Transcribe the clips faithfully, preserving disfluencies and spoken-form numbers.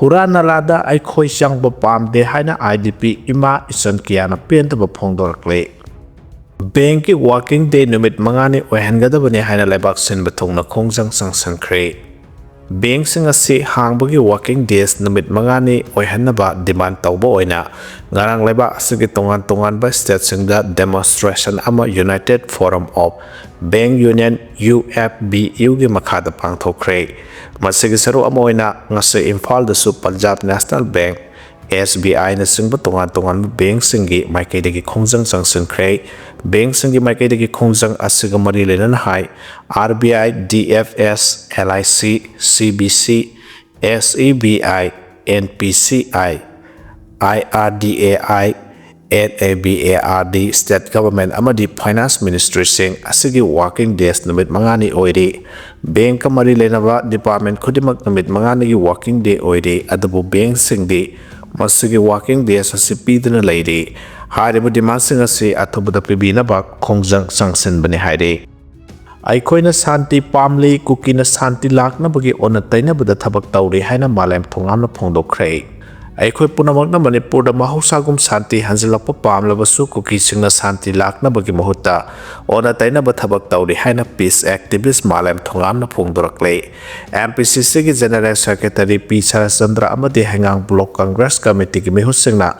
ꯍꯨꯔꯥꯟ ꯅꯂꯥꯗ ꯑꯩꯈꯣꯏ ꯆꯪꯕ ꯄꯥꯝꯗꯦ ꯍꯥꯏꯅ ꯑꯥꯏ ꯗꯤ ꯄꯤ ꯏꯃꯥ ꯏꯆꯟ ꯀꯌꯥꯅ ꯄꯦꯟꯗꯕ ꯐꯣꯡꯗꯣꯔꯛꯂꯤ꯫ ꯕꯦꯡꯛꯀꯤ ꯋꯥꯔꯀꯤꯡ ꯗꯦ ꯅꯨꯃꯤꯠ ꯃꯉꯥꯅꯤ ꯑꯣꯏꯍꯟꯒꯗꯕꯅꯤ ꯍꯥꯏꯅ ꯂꯩꯕꯥꯛ ꯁꯤꯟꯕ ꯊꯨꯡꯅ ꯈꯣꯡꯖꯪ ꯆꯪꯁꯤꯟꯈ꯭ꯔꯦ꯫ ꯕꯦꯡꯛꯁꯤꯡ ꯑꯁꯤ ꯍꯥꯡꯕꯒꯤ ꯋꯥꯔꯀꯤꯡ ꯗꯦꯖ ꯅꯨꯃꯤꯠ ꯃꯉꯥꯅꯤ ꯑꯣꯏꯍꯟꯅꯕ ꯗꯤꯃꯥꯟ ꯇꯧꯕ ꯑꯣꯏꯅ ꯉꯔꯥꯡ ꯂꯩꯕꯥꯛ ꯑꯁꯤꯒꯤ ꯇꯣꯉꯥꯟ ꯇꯣꯉꯥꯟꯕ ꯁ꯭ꯇꯦꯠꯁꯤꯡꯗ ꯗꯦꯃꯣꯟꯁꯇ꯭ꯔꯦꯁꯟ ꯑꯃ United Forum of Bank Union, U F B ꯌꯨꯒꯤ ꯃꯈꯥꯗ ꯄꯥꯡꯊꯣꯛꯈ꯭ꯔꯦ꯫ ꯃꯁꯤꯒꯤ ꯁꯔꯨꯛ ꯑꯃ ꯑꯣꯏꯅ ꯉꯁꯤ ꯏꯝꯐꯥꯜꯗꯁꯨ Punjab national bank, S B ꯑꯥꯏꯅꯆꯤꯡꯕ ꯇꯣꯉꯥꯟ ꯇꯣꯉꯥꯟꯕ ꯕꯦꯡꯛꯁꯤꯡꯒꯤ ꯃꯥꯏꯀꯩꯗꯒꯤ ꯈꯣꯡꯖꯪ ꯆꯪꯁꯤꯟꯈ꯭ꯔꯦ꯫ ꯕꯦꯡꯛꯁꯤꯡꯒꯤ ꯃꯥꯏꯀꯩꯗꯒꯤ ꯈꯣꯡꯖꯪ ꯑꯁꯤꯒ ꯃꯔꯤ ꯂꯩꯅꯅ ꯍꯥꯏ, R B I, D F S, L I C, C B C, S E B I, N P C I, I R D A I, N A B A R D, state government ꯑꯃꯗꯤ finance ꯃꯤꯅꯤꯁꯇ꯭ꯔꯤꯁꯤꯡ ꯑꯁꯤꯒꯤ working days ꯅꯨꯃꯤꯠ ꯃꯉꯥꯅꯤ ꯑꯣꯏꯔꯤ꯫ ꯕꯦꯡꯛꯀ ꯃꯔꯤ ꯂꯩꯅꯕ department ꯈꯨꯗꯤꯡꯃꯛ ꯅꯨꯃꯤꯠ ꯃꯉꯥꯅꯤꯒꯤ ꯋꯥꯔꯀꯤꯡ ꯗꯦ ꯑꯣꯏꯔꯤ, ꯑꯗꯨꯕꯨ ꯕꯦꯡꯛꯁꯤꯡꯗꯤ ꯃꯁꯤꯒꯤ ꯋꯥꯔꯀꯤꯡ ꯗꯦꯖ ꯑꯁꯤ ꯄꯤꯗꯨꯅ ꯂꯩꯔꯤ꯫ ꯍꯥꯏꯔꯤꯕ ꯗꯤꯃꯥꯟꯁꯤꯡ ꯑꯁꯤ ꯑꯊꯨꯕꯗ ꯄꯤꯕꯤꯅꯕ ꯈꯣꯡꯖꯪ ꯆꯪꯁꯤꯟꯕꯅꯤ ꯍꯥꯏꯔꯤ꯫ ꯑꯩꯈꯣꯏꯅ ꯁꯥꯟꯇꯤ ꯄꯥꯝꯂꯤ, ꯀꯨꯀꯤꯅ ꯁꯥꯟꯇꯤ ꯂꯥꯛꯅꯕꯒꯤ ꯑꯣꯟꯅ ꯇꯩꯅꯕꯗ ꯊꯕꯛ ꯇꯧꯔꯤ ꯍꯥꯏꯅ ꯃꯥꯂꯦꯝ ꯊꯣꯉꯥꯝꯅ ꯐꯣꯡꯗꯣꯛꯈ꯭ꯔꯦ꯫ ꯑꯩꯈꯣꯏ ꯄꯨꯝꯅꯃꯛꯅ ꯃꯅꯤꯄꯨꯔꯗ ꯃꯍꯧꯁꯥꯒꯨꯝ ꯁꯥꯟꯇꯤ ꯍꯟꯖꯤꯜꯂꯛꯄ ꯄꯥꯝꯂꯕꯁꯨ ꯀꯨꯀꯤꯁꯤꯡꯅ ꯁꯥꯟꯇꯤ ꯂꯥꯛꯅꯕꯒꯤ ꯃꯍꯨꯠꯇ ꯑꯣꯟꯅ ꯇꯩꯅꯕ ꯊꯕꯛ ꯇꯧꯔꯤ ꯍꯥꯏꯅ ꯄꯤꯁ ꯑꯦꯛꯇꯤꯚꯤꯁ꯭ꯠ ꯃꯥꯂꯦꯝ ꯊꯣꯉꯥꯝꯅ ꯐꯣꯡꯗꯣꯔꯛꯂꯦ꯫ ꯑꯦꯝ ꯄꯤ ꯁꯤ ꯁꯤꯒꯤ ꯖꯦꯅꯔꯦꯜ ꯁꯦꯀ꯭ꯔꯦꯇꯔꯤ ꯄꯤ ꯁꯔꯠꯆꯟꯗ꯭ꯔ ꯑꯃꯗꯤ ꯍꯩꯉꯥꯡ ꯕ꯭ꯂꯣꯛ ꯀꯪꯒ꯭ꯔꯦꯁ ꯀꯃꯤꯇꯤꯒꯤ ꯃꯤꯍꯨꯠꯁꯤꯡꯅ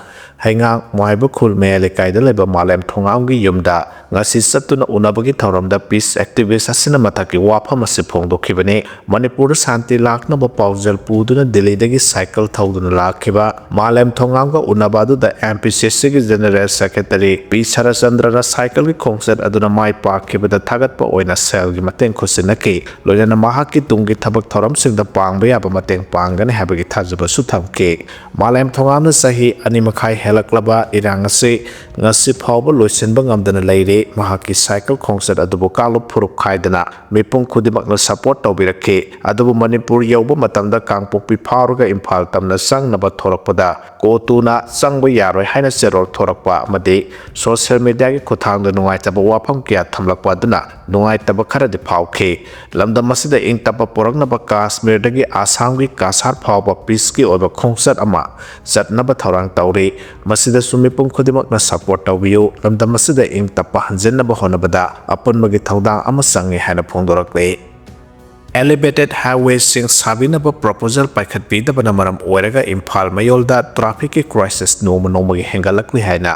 ꯍꯩꯉꯥꯡ ꯃꯣꯏꯕꯈꯨꯜ ꯃꯌꯥꯏ ꯂꯩꯀꯥꯏꯗ ꯂꯩꯕ ꯃꯥꯂꯦꯝ ꯊꯣꯉꯥꯝꯒꯤ ꯌꯨꯝꯗ ꯉꯁꯤ ꯆꯠꯇꯨꯅ ꯎꯅꯕꯒꯤ ꯊꯧꯔꯝꯗ ꯄꯤꯁ ꯑꯦꯛꯇꯤꯚꯤꯁ꯭ꯠ ꯑꯁꯤꯅ ꯃꯊꯛꯀꯤ ꯋꯥꯐꯝ ꯑꯁꯤ ꯐꯣꯡꯗꯣꯛꯈꯤꯕꯅꯤ꯫ ꯃꯅꯤꯄꯨꯔꯗ ꯁꯥꯟꯇꯤ ꯂꯥꯛꯅꯕ ꯄꯥꯎꯖꯦꯜ ꯄꯨꯗꯨꯅ ꯗꯤꯜꯂꯤꯗꯒꯤ ꯁꯥꯏꯀꯜ ꯊꯧꯗꯨꯅ ꯂꯥꯛꯈꯤꯕ ꯃꯥꯂꯦꯝ ꯊꯣꯉꯥꯝꯒ ꯎꯅꯕ ꯑꯗꯨꯗ ꯑꯦꯝ ꯄꯤ ꯁꯤ ꯁꯤꯒꯤ ꯖꯦꯅꯔꯦꯜ ꯁꯦꯀ꯭ꯔꯦꯇꯔꯤ ꯄꯤ ꯁꯔꯠꯆꯟꯗ꯭ꯔꯅ ꯁꯥꯏꯀꯜꯒꯤ ꯈꯣꯡꯆꯠ ꯑꯗꯨꯅ ꯃꯥꯏ ꯄꯥꯛꯈꯤꯕꯗ ꯊꯥꯒꯠꯄ ꯑꯣꯏꯅ ꯁꯦꯜꯒꯤ ꯃꯇꯦꯡ ꯈꯨꯠꯁꯤꯟꯅꯈꯤ꯫ ꯂꯣꯏꯅꯅ ꯃꯍꯥꯛꯀꯤ ꯇꯨꯡꯒꯤ ꯊꯕꯛ ꯊꯧꯔꯝꯁꯤꯡꯗ ꯄꯥꯡꯕ ꯌꯥꯕ ꯃꯇꯦꯡ ꯄꯥꯡꯒꯅꯤ ꯍꯥꯏꯕꯒꯤ ꯊꯥꯖꯕꯁꯨ ꯊꯝꯈꯤ꯫ ꯃꯥꯂꯦꯝ ꯊꯣꯉꯥꯝꯅ ꯆꯍꯤ ꯑꯅꯤ ꯃꯈꯥꯏ ꯍꯦꯜꯂꯛꯂꯕ ꯏꯔꯥꯡ ꯑꯁꯤ ꯉꯁꯤ ꯐꯥꯎꯕ ꯂꯣꯏꯁꯤꯟꯕ ꯉꯝꯗꯅ ꯂꯩꯔꯤ꯫ ꯃꯍꯥꯛꯀꯤ ꯁꯥꯏꯀꯜ ꯈꯣꯡꯆꯠ ꯑꯗꯨꯕꯨ ꯀꯥꯡꯂꯨꯞ ꯐꯨꯔꯨꯞ ꯈꯥꯏꯗꯅ ꯃꯤꯄꯨꯝ ꯈꯨꯗꯤꯡꯃꯛꯅ ꯁꯄꯣꯔꯠ ꯇꯧꯕꯤꯔꯛꯈꯤ꯫ ꯑꯗꯨꯕꯨ ꯃꯅꯤꯄꯨꯔ ꯌꯧꯕ ꯃꯇꯝꯗ ꯀꯥꯡꯄꯣꯛꯄꯤ ꯐꯥꯎꯔꯒ ꯏꯝꯐꯥꯜ ꯇꯝꯅ ꯆꯪꯅꯕ ꯊꯣꯔꯛ ꯊꯣꯛꯂꯛꯄꯗ ꯀꯣꯇꯨꯅ ꯆꯪꯕ ꯌꯥꯔꯣꯏ ꯍꯥꯏꯅ ꯆꯦꯔꯣꯜ ꯊꯣꯔꯛꯄ ꯑꯃꯗꯤ ꯁꯣꯁꯤꯌꯦꯜ ꯃꯤꯗꯤꯌꯥꯒꯤ ꯈꯨꯠꯊꯥꯡꯗ ꯅꯨꯡꯉꯥꯏꯇꯕ ꯋꯥꯐꯝ ꯀꯌꯥ ꯊꯝꯂꯛꯄ ꯑꯗꯨꯅ ꯅꯨꯡꯉꯥꯏꯇꯕ ꯈꯔꯗꯤ ꯐꯥꯎꯈꯤ꯫ ꯂꯝꯗꯝ ꯑꯁꯤꯗ ꯏꯪ ꯇꯞꯄ ꯄꯨꯔꯛꯅꯕ ꯀꯥꯁꯃꯤꯔꯗꯒꯤ ꯑꯁꯥꯝꯒꯤ ꯀꯥꯁꯥꯔ ꯐꯥꯎꯕ ꯄꯤꯁꯀꯤ ꯑꯣꯏꯕ ꯈꯣꯡꯆꯠ ꯑꯃ ꯆꯠꯅꯕ ꯊꯧꯔꯥꯡ ꯇꯧꯔꯤ꯫ ꯃꯁꯤꯗꯁꯨ ꯃꯤꯄꯨꯝ ꯈꯨꯗꯤꯡꯃꯛꯅ ꯁꯄꯣꯔꯠ ꯇꯧꯕꯤꯌꯨ꯫ ꯂꯝꯗꯝ ꯑꯁꯤꯗ ꯏꯪ ꯇꯞꯄ ꯍꯟꯖꯤꯟꯅꯕ ꯍꯣꯠꯅꯕꯗ ꯑꯄꯨꯟꯕꯒꯤ ꯊꯧꯗꯥꯡ ꯑꯃ ꯆꯪꯏ ꯍꯥꯏꯅ ꯐꯣꯡꯗꯣꯔꯛꯂꯤ꯫ ꯑꯦꯂꯤꯚꯦꯇꯦꯗ ꯍꯥꯏꯋꯦꯁꯤꯡ ꯁꯥꯕꯤꯅꯕ ꯄ꯭ꯔꯣꯄꯣꯖꯦꯜ ꯄꯥꯏꯈꯠꯄꯤꯗꯕꯅ ꯃꯔꯝ ꯑꯣꯏꯔꯒ ꯏꯝꯐꯥꯜ ꯃꯌꯣꯜꯗ ꯇ꯭ꯔꯥꯐꯤꯛꯀꯤ ꯀ꯭ꯔꯥꯏꯁꯤꯁ ꯅꯣꯡꯃ ꯅꯣꯡꯃꯒꯤ ꯍꯦꯟꯒꯠꯂꯛꯂꯤ ꯍꯥꯏꯅ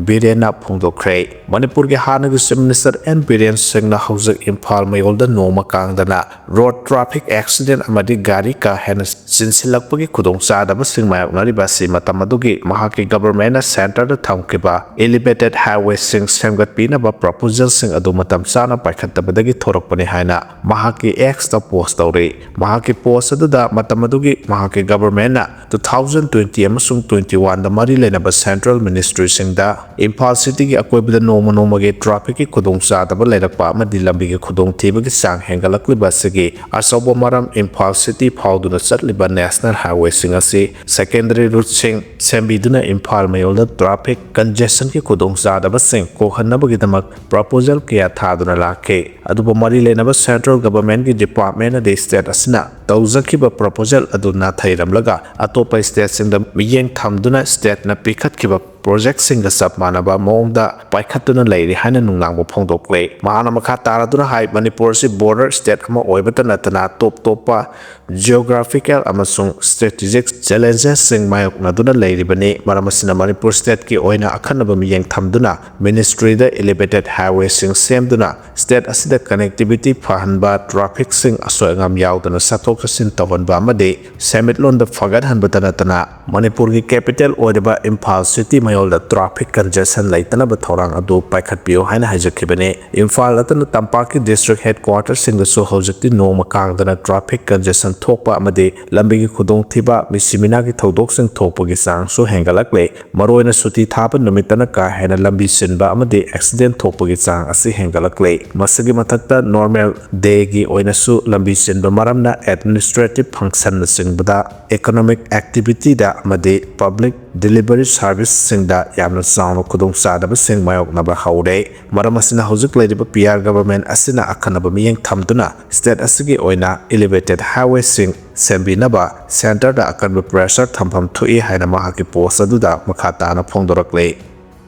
ꯕꯤꯔꯦꯟꯅ ꯐꯣꯡꯗꯣꯛꯈ꯭ꯔꯦ꯫ ꯃꯅꯤꯄꯨꯔꯒꯤ ꯍꯥꯟꯅꯒꯤ ꯆꯤꯐ ꯃꯤꯅꯤꯁꯇꯔ ꯑꯦꯟ ꯕꯤꯔꯦꯟ ꯁꯤꯡꯅ ꯍꯧꯖꯤꯛ ꯏꯝꯐꯥꯜ ꯃꯌꯣꯜꯗ ꯅꯣꯡꯃ ꯀꯥꯡꯗꯅ ꯔꯣꯗ ꯇ꯭ꯔꯥꯐꯤꯛ ꯑꯦꯛꯁꯤꯗꯦꯟ ꯑꯃꯗꯤ ꯒꯥꯔꯤ ꯀꯥ ꯍꯦꯟꯅ ꯆꯤꯟꯁꯤꯜꯂꯛꯄꯒꯤ ꯈꯨꯗꯣꯡꯆꯥꯗꯕꯁꯤꯡ ꯃꯥꯌꯣꯛꯅꯔꯤꯕ ꯑꯁꯤ ꯃꯇꯝ ꯑꯗꯨꯒꯤ ꯃꯍꯥꯛꯀꯤ ꯒꯕꯔꯃꯦꯟꯅ ꯁꯦꯟꯇꯔꯗ ꯊꯝꯈꯤꯕ ꯑꯦꯂꯤꯚꯦꯇꯦꯗ ꯍꯥꯏꯋꯦꯁꯤꯡ ꯁꯦꯝꯒꯠꯄꯤꯅꯕ ꯄ꯭ꯔꯣꯄꯣꯖꯦꯜꯁꯤꯡ ꯑꯗꯨ ꯃꯇꯝ ꯆꯥꯅ ꯄꯥꯏꯈꯠꯇꯕꯗꯒꯤ ꯊꯣꯔꯛꯄꯅꯤ ꯍꯥꯏꯅ ꯃꯍꯥꯛꯀꯤ ꯑꯦꯛꯁꯇ ꯄꯣꯁ ꯇꯧꯔꯤ꯫ ꯃꯍꯥꯛꯀꯤ ꯄꯣꯁ ꯑꯗꯨꯗ ꯃꯇꯝ ꯑꯗꯨꯒꯤ ꯃꯍꯥꯛꯀꯤ ꯒꯕꯔꯃꯦꯟꯅ two thousand twenty ꯑꯃꯁꯨꯡ twenty one ꯗ ꯃꯔꯤ ꯂꯩꯅꯕ ꯁꯦꯟꯇ꯭ꯔꯦꯜ ꯃꯤꯅꯤꯁꯇ꯭ꯔꯤꯁꯤꯡꯗ ꯏꯝꯐꯥꯜ ꯁꯤꯇꯤꯒꯤ ꯑꯀꯣꯏꯕꯗ ꯅꯣꯡꯃ ꯅꯣꯡꯃꯒꯤ ꯇ꯭ꯔꯥꯐꯤꯛꯀꯤ ꯈꯨꯗꯣꯡꯆꯥꯗꯕ ꯂꯩꯔꯛꯄ ꯑꯃꯗꯤ ꯂꯝꯕꯤꯒꯤ ꯈꯨꯗꯣꯡꯊꯤꯕꯒꯤ ꯆꯥꯡ ꯍꯦꯟꯒꯠꯂꯛꯂꯤꯕ ꯑꯁꯤꯒꯤ ꯑꯆꯧꯕ ꯃꯔꯝ ꯏꯝꯐꯥꯜ ꯁꯤꯇꯤ ꯐꯥꯎꯗꯨꯅ ꯆꯠꯂꯤꯕ ꯅꯦꯁꯅꯦꯜ ꯍꯥꯏꯋꯦꯁꯤꯡ ꯑꯁꯤ ꯁꯦꯀꯦꯟꯗꯔꯤ ꯔꯨꯠꯁꯤꯡ ꯁꯦꯝꯕꯤꯗꯨꯅ ꯏꯝꯐꯥꯜ ꯃꯌꯣꯜꯗ ꯇ꯭ꯔꯥꯐꯤꯛ ꯀꯟꯖꯦꯁꯟꯒꯤ ꯈꯨꯗꯣꯡꯆꯥꯗꯕꯁꯤꯡ ꯀꯣꯛꯍꯟꯅꯕꯒꯤꯗꯃꯛ ꯄ꯭ꯔꯣꯄꯣꯖꯦꯜ ꯀꯌꯥ ꯊꯥꯗꯨꯅ ꯂꯥꯛꯈꯤ꯫ ꯑꯗꯨꯕꯨ ꯃꯔꯤ ꯂꯩꯅꯕ ꯁꯦꯟꯇ꯭ꯔꯦꯜ ꯒꯚꯔꯟꯃꯦꯟꯠꯀꯤ ꯗꯤꯄꯥꯔꯠꯃꯦꯟꯠ ꯑꯗꯩ ꯁ꯭ꯇꯦꯠ ꯑꯁꯤꯅ ꯇꯧꯖꯈꯤꯕ ꯄ꯭ꯔꯣꯄꯣꯖꯦꯜ ꯑꯗꯨ ꯅꯥꯊꯩꯔꯝꯂꯒ ꯑꯇꯣꯞꯄ ꯁ꯭ꯇꯦꯠꯁꯤꯡꯗ ꯃꯤꯠꯌꯦꯡ ꯊꯝꯗꯨꯅ ꯁ꯭ꯇꯦꯠꯅ ꯄꯤꯈꯠꯈꯤꯕ ꯄ꯭ꯔꯣꯖꯦꯛꯁꯤꯡꯒ ꯆꯞ ꯃꯥꯟꯅꯕ ꯃꯑꯣꯡꯗ ꯄꯥꯏꯈꯠꯇꯨꯅ ꯂꯩꯔꯤ ꯍꯥꯏꯅ ꯅꯨꯡꯅꯥꯡꯕ ꯐꯣꯡꯗꯣꯛꯂꯦ꯫ ꯃꯍꯥꯛꯅ ꯃꯈꯥ ꯇꯥꯔꯗꯨꯅ ꯍꯥꯏ, ꯃꯅꯤꯄꯨꯔ ꯑꯁꯤ ꯕꯣꯔꯗꯔ ꯁ꯭ꯇꯦꯠ ꯑꯃ ꯑꯣꯏꯕꯇ ꯅꯠꯇꯅ ꯇꯣꯞ ꯇꯣꯞꯄ ꯖꯤꯑꯣꯒ꯭ꯔꯥꯐꯤꯀꯦꯜ ꯑꯃꯁꯨꯡ ꯁ꯭ꯇ꯭ꯔꯦꯇꯦꯖꯤꯛ ꯆꯦꯂꯦꯟꯖꯦꯁꯁꯤꯡ ꯃꯥꯌꯣꯛꯅꯗꯨꯅ ꯂꯩꯔꯤꯕꯅꯤ꯫ ꯃꯔꯝ ꯑꯁꯤꯅ ꯃꯅꯤꯄꯨꯔ ꯁ꯭ꯇꯦꯠꯀꯤ ꯑꯣꯏꯅ ꯑꯈꯟꯅꯕ ꯃꯤꯠꯌꯦꯡ ꯊꯝꯗꯨꯅ ꯃꯤꯅꯤꯁꯇ꯭ꯔꯤꯗ ꯏꯂꯤꯚꯦꯇꯦꯗ ꯍꯥꯏꯋꯦꯁꯤꯡ ꯁꯦꯝꯗꯨꯅ ꯁ꯭ꯇꯦꯠ ꯑꯁꯤꯗ ꯀꯅꯦꯛꯇꯤꯚꯤꯇꯤ ꯐꯍꯟꯕ, ꯇ꯭ꯔꯥꯐꯤꯛꯁꯤꯡ ꯑꯁꯣꯏ ꯑꯉꯥꯝ ꯌꯥꯎꯗꯅ ꯆꯠꯊꯣꯛ ꯆꯠꯁꯤꯟ ꯇꯧꯍꯟꯕ ꯑꯃꯗꯤ ꯁꯦꯟꯃꯤꯠꯂꯣꯟꯗ ꯐꯒꯠꯍꯟꯕꯇ ꯅꯠꯇꯅ ꯃꯅꯤꯄꯨꯔꯒꯤ ꯀꯦꯄꯤꯇꯦꯜ ꯑꯣꯏꯔꯤꯕ ꯏꯝꯐꯥꯜ ꯁꯤꯇꯤ ꯃꯌꯣꯜꯗ ꯇ꯭ꯔꯥꯐꯤꯛ ꯀꯟꯖꯦꯁꯟ ꯂꯩꯇꯅꯕ ꯊꯧꯔꯥꯡ ꯑꯗꯨ ꯄꯥꯏꯈꯠꯄꯤꯌꯨ ꯍꯥꯏꯅ ꯍꯥꯏꯖꯈꯤꯕꯅꯤ꯫ ꯏꯝꯐꯥꯜ ꯅꯠꯇꯅ ꯇꯝꯄꯥꯛꯀꯤ ꯗꯤꯁꯇ꯭ꯔꯤꯛ ꯍꯦꯗꯀ꯭ꯋꯥꯇꯔꯁꯤꯡꯗꯁꯨ ꯍꯧꯖꯤꯛꯇꯤ ꯅꯣꯡꯃ ꯀꯥꯡꯗꯅ ꯇ꯭ꯔꯥꯐꯤꯛ ꯀꯟꯖꯦꯁꯟ ꯊꯣꯛꯄ ꯑꯃꯗꯤ ꯂꯝꯕꯤꯒꯤ ꯈꯨꯗꯣꯡꯊꯤꯕ, ꯃꯤꯁꯤ ꯃꯤꯅꯥꯒꯤ ꯊꯧꯗꯣꯛꯁꯤꯡ ꯊꯣꯛꯄꯒꯤ ꯆꯥꯡꯁꯨ ꯍꯦꯟꯒꯠꯂꯛꯂꯦ꯫ ꯃꯔꯨꯑꯣꯏꯅ ꯁꯨꯇꯤ ꯊꯥꯕ ꯅꯨꯃꯤꯠꯇꯅ ꯀꯥ ꯍꯦꯟꯅ ꯂꯝꯕꯤ ꯆꯤꯟꯕ ꯑꯃꯗꯤ ꯑꯦꯛꯁꯤꯗꯦꯟ ꯊꯣꯛꯄꯒꯤ ꯆꯥꯡ ꯑꯁꯤ ꯍꯦꯟꯒꯠꯂꯛꯂꯦ꯫ ꯃꯁꯤꯒꯤ ꯃꯊꯛꯇ ꯅꯣꯔꯃꯦꯜ ꯗꯦꯒꯤ ꯑꯣꯏꯅꯁꯨ ꯂꯝꯕꯤ ꯆꯤꯟꯕ ꯃꯔꯝꯅ ꯑꯦꯠ ꯑꯦꯗꯃꯤꯅꯤꯁꯇ꯭ꯔꯦꯇꯤꯚ ꯐꯪꯁꯟꯅꯆꯤꯡꯕꯗ, ꯏꯀꯣꯅꯣꯃꯤꯛ ꯑꯦꯛꯇꯤꯚꯤꯇꯤꯗ ꯑꯃꯗꯤ ꯄꯕ꯭ꯂꯤꯛ ꯗꯤꯂꯤꯚꯔꯤ ꯁꯥꯔꯚꯤꯁꯁꯤꯡꯗ ꯌꯥꯝꯅ ꯆꯥꯎꯅ ꯈꯨꯗꯣꯡꯆꯥꯗꯕꯁꯤꯡ ꯃꯥꯌꯣꯛꯅꯕ ꯍꯧꯔꯦ꯫ ꯃꯔꯝ ꯑꯁꯤꯅ ꯍꯧꯖꯤꯛ ꯂꯩꯔꯤꯕ ꯄꯤ ꯑꯥꯔ ꯒꯚꯔꯟꯃꯦꯟꯠ ꯑꯁꯤꯅ ꯑꯈꯟꯅꯕ ꯃꯤꯠꯌꯦꯡ ꯊꯝꯗꯨꯅ ꯁ꯭ꯇꯦꯠ ꯑꯁꯤꯒꯤ ꯑꯣꯏꯅ ꯏꯂꯤꯚꯦꯇꯦꯗ ꯍꯥꯏꯋꯦꯁꯤꯡ ꯁꯦꯝꯕꯤꯅꯕ ꯁꯦꯟꯇꯔꯗ ꯑꯀꯟꯕ ꯄ꯭ꯔꯦꯁꯔ ꯊꯝꯐꯝ ꯊꯣꯛꯏ ꯍꯥꯏꯅ ꯃꯍꯥꯛꯀꯤ ꯄꯣꯁ ꯑꯗꯨꯗ ꯃꯈꯥ ꯇꯥꯅ ꯐꯣꯡꯗꯣꯔꯛꯂꯤ꯫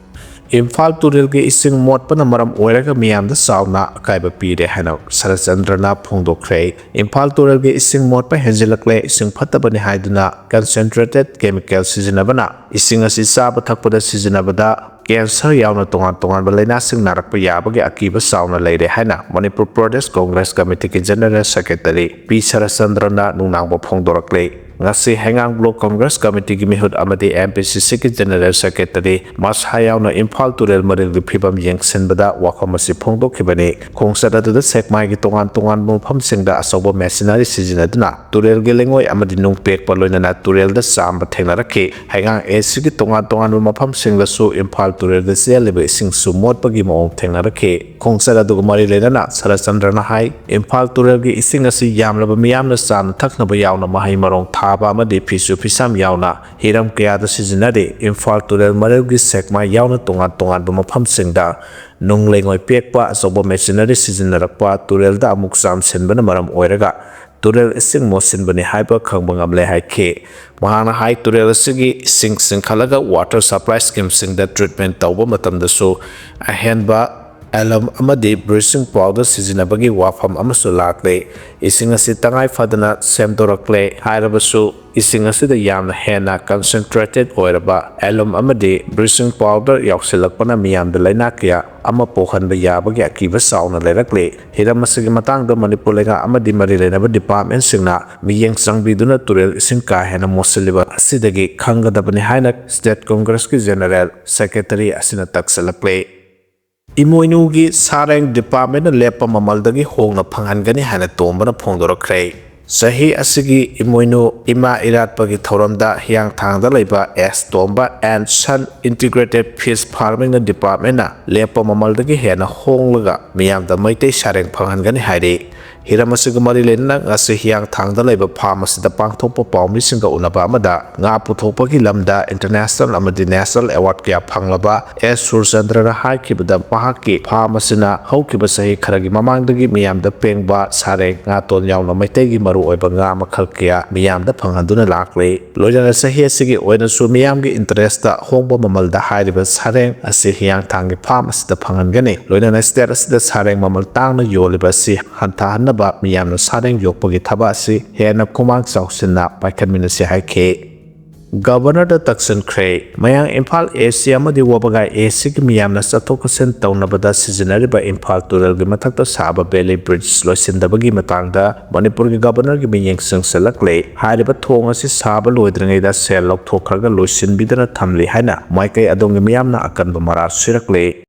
ꯏꯝꯐꯥꯜ ꯇꯨꯔꯦꯜꯒꯤ ꯏꯁꯤꯡ ꯃꯣꯠꯄꯅ ꯃꯔꯝ ꯑꯣꯏꯔꯒ ꯃꯤꯌꯥꯝꯗ ꯆꯥꯎꯅ ꯑꯀꯥꯏꯕ ꯄꯤꯔꯦ ꯍꯥꯏꯅ ꯁꯔꯠꯆꯟꯗ꯭ꯔꯅ ꯐꯣꯡꯗꯣꯛꯈ꯭ꯔꯦ꯫ ꯏꯝꯐꯥꯜ ꯇꯨꯔꯦꯜꯒꯤ ꯏꯁꯤꯡ ꯃꯣꯠꯄ ꯍꯦꯟꯖꯤꯜꯂꯛꯂꯦ, ꯏꯁꯤꯡ ꯐꯠꯇꯕꯅꯤ ꯍꯥꯏꯗꯨꯅ ꯀꯟꯁꯦꯟꯇ꯭ꯔꯦꯇꯦꯗ ꯀꯦꯃꯤꯀꯦꯜ ꯁꯤꯖꯤꯟꯅꯕꯅ ꯏꯁꯤꯡ ꯑꯁꯤ ꯆꯥꯕ ꯊꯛꯄꯗ ꯁꯤꯖꯤꯟꯅꯕꯗ ꯀꯦꯟꯁꯔ ꯌꯥꯎꯅ ꯇꯣꯉꯥꯟ ꯇꯣꯉꯥꯟꯕ ꯂꯥꯏꯅꯥꯁꯤꯡ ꯅꯥꯔꯛꯄ ꯌꯥꯕꯒꯤ ꯑꯀꯤꯕ ꯆꯥꯎꯅ ꯂꯩꯔꯦ ꯍꯥꯏꯅ ꯃꯅꯤꯄꯨꯔ ꯄ꯭ꯔꯗꯦꯁ ꯀꯣꯡꯒ꯭ꯔꯦꯁ ꯀꯃꯤꯇꯤꯒꯤ ꯖꯦꯅꯔꯦꯜ ꯁꯦꯀ꯭ꯔꯦꯇꯔꯤ ꯄꯤ ꯁꯔꯠꯆꯟꯗ꯭ꯔꯅ ꯅꯨꯡꯅꯥꯡꯕ ꯐꯣꯡꯗꯣꯔꯛꯂꯤ꯫ ꯉꯁꯤ ꯍꯩꯉꯥꯡ ꯕ꯭ꯂꯣꯛ ꯀꯣꯡꯒ꯭ꯔꯦꯁ ꯀꯃꯤꯇꯤꯒꯤ ꯃꯤꯍꯨꯠ ꯑꯃꯗꯤ ꯑꯦꯝ ꯄꯤ ꯁꯤ ꯁꯤꯒꯤ ꯖꯦꯅꯔꯦꯜ ꯁꯦꯀ꯭ꯔꯦꯇꯔꯤ ꯃꯁꯥ ꯌꯥꯎꯅ ꯏꯝꯐꯥꯜ ꯇꯨꯔꯦꯜ ꯃꯔꯤꯜꯒꯤ ꯐꯤꯕꯝ ꯌꯦꯡꯁꯤꯟꯕꯗ ꯋꯥꯐꯝ ꯑꯁꯤ ꯐꯣꯡꯗꯣꯛꯈꯤꯕꯅꯤ꯫ ꯈꯣꯡꯆꯠ ꯑꯗꯨꯗ ꯁꯦꯛꯃꯥꯏꯒꯤ ꯇꯣꯉꯥꯟ ꯇꯣꯉꯥꯟꯕ ꯃꯐꯝꯁꯤꯡꯗ ꯑꯆꯧꯕ ꯃꯦꯁꯤꯅꯔꯤ ꯁꯤꯖꯤꯟꯅꯗꯨꯅ ꯇꯨꯔꯦꯜꯒꯤ ꯂꯩꯉꯣꯏ ꯑꯃꯗꯤ ꯅꯨꯡ ꯄꯦꯛꯄ ꯂꯣꯏꯅꯅ ꯇꯨꯔꯦꯜꯗ ꯆꯥꯝꯕ ꯊꯦꯡꯅꯔꯛꯈꯤ꯫ ꯍꯩꯉꯥꯡ ꯑꯦꯁꯤꯒꯤ ꯇꯣꯉꯥꯟ ꯇꯣꯉꯥꯟꯕ ꯃꯐꯝꯁꯤꯡꯗꯁꯨ ꯏꯝꯐꯥꯜ ꯇꯨꯔꯦꯜꯗ ꯆꯦꯜꯂꯤꯕ ꯏꯁꯤꯡꯁꯨ ꯃꯣꯠꯄꯒꯤ ꯃꯑꯣꯡ ꯊꯦꯡꯅꯔꯛꯈꯤ꯫ ꯈꯣꯡꯆꯠ ꯑꯗꯨꯒ ꯃꯔꯤ ꯂꯩꯅꯅ ꯁꯔꯠꯆꯟꯗ꯭ꯔꯅ ꯍꯥꯏ, ꯏꯝꯐꯥꯜ ꯇꯨꯔꯦꯜꯒꯤ ꯏꯁꯤꯡ ꯑꯁꯤ ꯌꯥꯝꯂꯕ ꯃꯤꯌꯥꯝꯅ ꯆꯥꯅ ꯊꯛꯅꯕ ꯌꯥꯎꯅ ꯃꯍꯩ ꯃꯔꯣꯡ ꯊꯥꯕ ꯑꯃꯗꯤ ꯐꯤꯁꯨ ꯐꯤꯁꯥꯝ ꯌꯥꯎꯅ ꯍꯤꯔꯝ ꯀꯌꯥꯗ ꯁꯤꯖꯤꯟꯅꯔꯤ꯫ ꯏꯝꯐꯥꯜ ꯇꯨꯔꯦꯜ ꯃꯔꯤꯜꯒꯤ ꯁꯦꯛꯃꯥꯏ ꯌꯥꯎꯅ ꯇꯣꯉꯥꯟ ꯇꯣꯉꯥꯟꯕ ꯃꯐꯝꯁꯤꯡꯗ ꯅꯨꯡ ꯂꯩꯉꯣꯏ ꯄꯦꯛꯄ, ꯑꯆꯧꯕ ꯃꯦꯁꯤꯅꯔꯤ ꯁꯤꯖꯤꯟꯅꯔꯛꯄ, ꯇꯨꯔꯦꯜꯗ ꯑꯃꯨꯛ ꯆꯥꯝꯁꯤꯟꯕꯅ ꯃꯔꯝ ꯑꯣꯏꯔꯒ ꯇꯨꯔꯦꯜ ꯏꯁꯤꯡ ꯃꯣꯠꯁꯤꯟꯕꯅꯤ ꯍꯥꯏꯕ ꯈꯪꯕ ꯉꯝꯂꯦ ꯍꯥꯏꯈꯤ꯫ ꯃꯍꯥꯛꯅ ꯍꯥꯏ, ꯇꯨꯔꯦꯜ ꯑꯁꯤꯒꯤ ꯏꯁꯤꯡ ꯆꯤꯡꯈꯠꯂꯒ ꯋꯥꯇꯔ ꯁꯄ꯭ꯂꯥꯏ ꯁ꯭ꯀꯤꯝꯁꯤꯡꯗ ꯇ꯭ꯔꯤꯠꯃꯦꯟ ꯇꯧꯕ ꯃꯇꯝꯗꯁꯨ ꯑꯍꯦꯟꯕ ꯑꯦꯂꯝ ꯑꯃꯗꯤ ꯕ꯭ꯂꯤꯆꯤꯡ ꯄꯥꯎꯗꯔ ꯁꯤꯖꯤꯟꯅꯕꯒꯤ ꯋꯥꯐꯝ ꯑꯃꯁꯨ ꯂꯥꯛꯂꯦ꯫ ꯏꯁꯤꯡ ꯑꯁꯤ ꯇꯉꯥꯏ ꯐꯗꯅ ꯁꯦꯝꯗꯣꯔꯛꯂꯦ ꯍꯥꯏꯔꯕꯁꯨ, ꯏꯁꯤꯡ ꯑꯁꯤꯗ ꯌꯥꯝꯅ ꯍꯦꯟꯅ ꯀꯟꯁꯦꯟꯇ꯭ꯔꯦꯇꯦꯗ ꯑꯣꯏꯔꯕ ꯑꯦꯂꯝ ꯑꯃꯗꯤ ꯕ꯭ꯂꯤꯆꯤꯡ ꯄꯥꯎꯗꯔ ꯌꯥꯎꯁꯤꯜꯂꯛꯄꯅ ꯃꯤꯌꯥꯝꯗ ꯂꯥꯏꯅꯥ ꯀꯌꯥ ꯑꯃ ꯄꯣꯛꯍꯟꯕ ꯌꯥꯕꯒꯤ ꯑꯀꯤꯕ ꯆꯥꯎꯅ ꯂꯩꯔꯛꯂꯤ꯫ ꯍꯤꯔꯝ ꯑꯁꯤꯒꯤ ꯃꯇꯥꯡꯗ ꯃꯅꯤꯄꯨꯔ ꯂꯩꯉꯥꯛ ꯑꯃꯗꯤ ꯃꯔꯤ ꯂꯩꯅꯕ ꯗꯤꯄꯥꯔꯠꯃꯦꯟꯁꯤꯡꯅ ꯃꯤꯠꯌꯦꯡ ꯆꯪꯕꯤꯗꯨꯅ ꯇꯨꯔꯦꯜ ꯏꯁꯤꯡ ꯀꯥ ꯍꯦꯟꯅ ꯃꯣꯠꯁꯤꯜꯂꯤꯕ ꯑꯁꯤꯗꯒꯤ ꯈꯪꯒꯗꯕꯅꯤ ꯍꯥꯏꯅ ꯁ꯭ꯇꯦꯠ ꯀꯣꯡꯒ꯭ꯔꯦꯁꯀꯤ ꯖꯦꯅꯔꯦꯜ ꯁꯦꯀ꯭ꯔꯦꯇꯔꯤ ꯑꯁꯤꯅ ꯇꯛꯁꯤꯜꯂꯛꯂꯤ꯫ ꯏꯃꯣꯏꯅꯨꯒꯤ ꯁꯥꯔꯦꯡ ꯗꯤꯄꯥꯔꯠꯃꯦꯟꯅ ꯂꯦꯞꯄ ꯃꯃꯜꯗꯒꯤ ꯍꯣꯡꯅ ꯐꯪꯍꯟꯒꯅꯤ ꯍꯥꯏꯅ ꯇꯣꯝꯕꯅ ꯐꯣꯡꯗꯣꯔꯛꯈ꯭ꯔꯦ꯫ ꯆꯍꯤ ꯑꯁꯤꯒꯤ ꯏꯃꯣꯏꯅꯨ ꯏꯃꯥ ꯏꯔꯥꯠꯄꯒꯤ ꯊꯧꯔꯝꯗ ꯍꯤꯌꯥꯡꯊꯥꯡꯗ ꯂꯩꯕ ꯑꯦꯁ ꯇꯣꯝꯕ ꯑꯦꯟ ꯁꯟ ꯏꯟꯇꯤꯒ꯭ꯔꯦꯇꯦꯗ ꯐꯤꯁ ꯐꯥꯔꯃꯤꯡꯅ ꯗꯤꯄꯥꯔꯠꯃꯦꯟꯅ ꯂꯦꯞꯄ ꯃꯃꯜꯗꯒꯤ ꯍꯦꯟꯅ ꯍꯣꯡꯂꯒ ꯃꯤꯌꯥꯝꯗ ꯃꯩꯇꯩ ꯁꯥꯔꯦꯡ ꯐꯪꯍꯟꯒꯅꯤ ꯍꯥꯏꯔꯤ꯫ ꯍꯤꯔꯝ ꯑꯁꯤꯒ ꯃꯔꯤ ꯂꯩꯅꯅ ꯉꯁꯤ ꯍꯤꯌꯥꯡꯊꯥꯡꯗ ꯂꯩꯕ ꯐꯥꯔꯝ ꯑꯁꯤꯗ ꯄꯥꯡꯊꯣꯛꯄ ꯄꯥꯎꯃꯤꯁꯤꯡꯒ ꯎꯅꯕ ꯑꯃꯗ ꯉꯥ ꯄꯨꯊꯣꯛꯄꯒꯤ ꯂꯝꯗ ꯏꯟꯇꯔꯅꯦꯁꯅꯦꯜ ꯑꯃꯗꯤ ꯅꯦꯁꯅꯦꯜ ꯑꯦꯋꯥꯔꯗ ꯀꯌꯥ ꯐꯪꯂꯕ ꯑꯦꯁ ꯁꯨꯔꯆꯟꯗ꯭ꯔꯅ ꯍꯥꯏꯈꯤꯕꯗ, ꯃꯍꯥꯛꯀꯤ ꯐꯥꯔꯝ ꯑꯁꯤꯅ ꯍꯧꯈꯤꯕ ꯆꯍꯤ ꯈꯔꯒꯤ ꯃꯃꯥꯡꯗꯒꯤ ꯃꯤꯌꯥꯝꯗ ꯄꯦꯡꯕ ꯁꯥꯔꯦꯡ, ꯉꯥꯇꯣꯟ ꯌꯥꯎꯅ ꯃꯩꯇꯩꯒꯤ ꯃꯔꯨꯑꯣꯏꯕ ꯉꯥ ꯃꯈꯜ ꯀꯌꯥ ꯃꯤꯌꯥꯝꯗ ꯐꯪꯍꯟꯗꯨꯅ ꯂꯥꯛꯂꯤ꯫ ꯂꯣꯏꯅꯅ ꯆꯍꯤ ꯑꯁꯤꯒꯤ ꯑꯣꯏꯅꯁꯨ ꯃꯤꯌꯥꯝꯒꯤ ꯏꯟꯇꯔꯦꯁꯇ ꯍꯣꯡꯕ ꯃꯃꯜꯗ ꯍꯥꯏꯔꯤꯕ ꯁꯥꯔꯦꯡ ꯑꯁꯤ ꯍꯤꯌꯥꯡꯊꯥꯡꯒꯤ ꯐꯥꯔꯝ ꯑꯁꯤꯗ ꯐꯪꯍꯟꯒꯅꯤ꯫ ꯂꯣꯏꯅꯅ ꯁ꯭ꯇꯦꯠ ꯑꯁꯤꯗ ꯁꯥꯔꯦꯡ ꯃꯃꯜ ꯇꯥꯡꯅ ꯌꯣꯜꯂꯤꯕ ꯑꯁꯤ ꯍꯟꯊꯍꯟꯅꯕ ꯃꯤꯌꯥꯝꯅ ꯁꯥꯔꯦꯡ ꯌꯣꯛꯄꯒꯤ ꯊꯕꯛ ꯑꯁꯤ ꯍꯦꯟꯅ ꯈꯨꯃꯥꯡ ꯆꯥꯎꯁꯤꯟꯅ ꯄꯥꯏꯈꯠꯃꯤꯟꯅꯁꯤ ꯍꯥꯏꯈꯤ꯫ ꯒꯕꯔꯅꯔꯗ ꯇꯛꯁꯤꯟꯈ꯭ꯔꯦ꯫ ꯃꯌꯥꯡ ꯏꯝꯐꯥꯜ ꯑꯦ ꯁꯤ ꯑꯃꯗꯤ ꯋꯥꯕꯒꯥꯏ ꯑꯦ ꯁꯤꯒꯤ ꯃꯤꯌꯥꯝꯅ ꯆꯠꯊꯣꯛ ꯆꯠꯁꯤꯟ ꯇꯧꯅꯕꯗ ꯁꯤꯖꯤꯟꯅꯔꯤꯕ ꯏꯝꯐꯥꯜ ꯇꯨꯔꯦꯜꯒꯤ ꯃꯊꯛꯇ ꯁꯥꯕ ꯕꯦꯂꯤ ꯕ꯭ꯔꯤꯖ ꯂꯣꯏꯁꯤꯟꯗꯕꯒꯤ ꯃꯇꯥꯡꯗ ꯃꯅꯤꯄꯨꯔꯒꯤ ꯒꯕꯔꯅꯔꯒꯤ ꯃꯤꯠꯌꯦꯡ ꯆꯪꯁꯤꯜꯂꯛꯂꯦ꯫ ꯍꯥꯏꯔꯤꯕ ꯊꯣꯡ ꯑꯁꯤ ꯁꯥꯕ ꯂꯣꯏꯗ꯭ꯔꯤꯉꯩꯗ ꯁꯦꯜ ꯂꯧꯊꯣꯛꯈ꯭ꯔꯒ ꯂꯣꯏꯁꯤꯟꯕꯤꯗꯅ ꯊꯝꯂꯤ ꯍꯥꯏꯅ ꯃꯥꯏꯀꯩ ꯑꯗꯣꯝꯒꯤ ꯃꯤꯌꯥꯝꯅ ꯑꯀꯟꯕ ꯃꯔꯥꯜ ꯁꯤꯔꯛꯂꯦ꯫